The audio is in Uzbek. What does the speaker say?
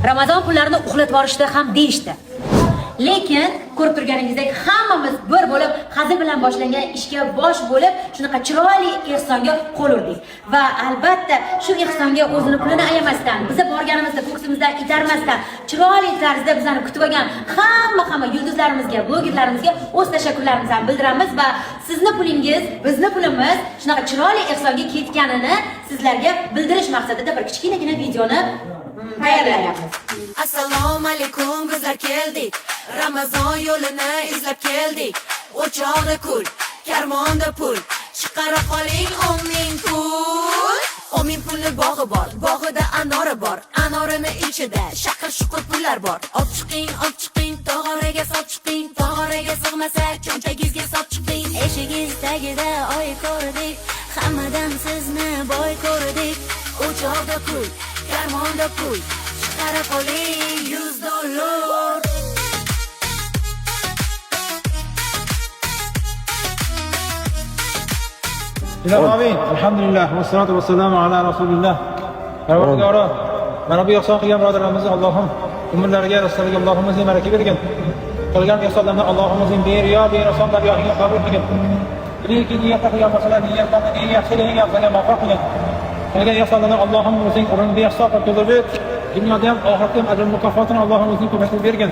Ramazon pullarini uxlatib yuborishdi ham deyishdi. Lekin ko'rib turganingizdek, hammamiz bir bo'lib, hazil bilan boshlangan ishga bosh bo'lib, shunaqa chiroyli ehsonga qo'l urdik. Va albatta shu ehsonga o'zini pulini ayamasdan, biza borganimizda ko'ksimizdan itarmasdan, chiroyli tarzda bizani kutib olgan hamma yulduzlarimizga, blogerlarimizga o'z tashakkurlarimizni bildiramiz va sizni pulingiz, bizni pulimiz shunaqa chiroyli ehsonga ketganini sizlarga bildirish maqsadida bir kichkinagina videoni tayyorlayapmiz. Assalomu alaykum, bizlar keldik. Ramazon yo'lini izlab keldik. O'choqda kul, karmonda pul. Chiqara qoling 10 000 pul. 10 000 pulni bog'i bor, bog'ida anori bor. Anorini ichida shaqir shuqur pullar bor. Olib chiqing, olib chiqing, tog'oraga solib chiqing. Tog'oraga sig'masa cho'ntagingizga solib chiqing. Eshigingiz tagida oy ko'rdik, hammadan sizni boy ko'rdik. O'choqda kul, karmonda pul. Chiqara qoling 100 dollar. Bismillahirrahmanirrahim. Alhamdulillah va salatu va salamu ala rasulillah. Parvardigoro, mana bu ihson qilgan birodarlarimizni Allohim umrlariga, rizqlariga Allohim o'zing baraka bergin. Qilgan ihsonlarni Allohim o'zing beriyo, beroson dargohiga qabul qilgin. Lekin niyatda qilgan bo'lsalar, niyatlarni eng yaxshi, eng afzalga muvaffaq qilgin. Qilgan ihsonlarni Allohim o'zing o'rnida ehson qilib to'ldirib ber. Dunyoda ham, oxiratda ham ajr mukofotini Allohim o'zing ko'paytirib bergin.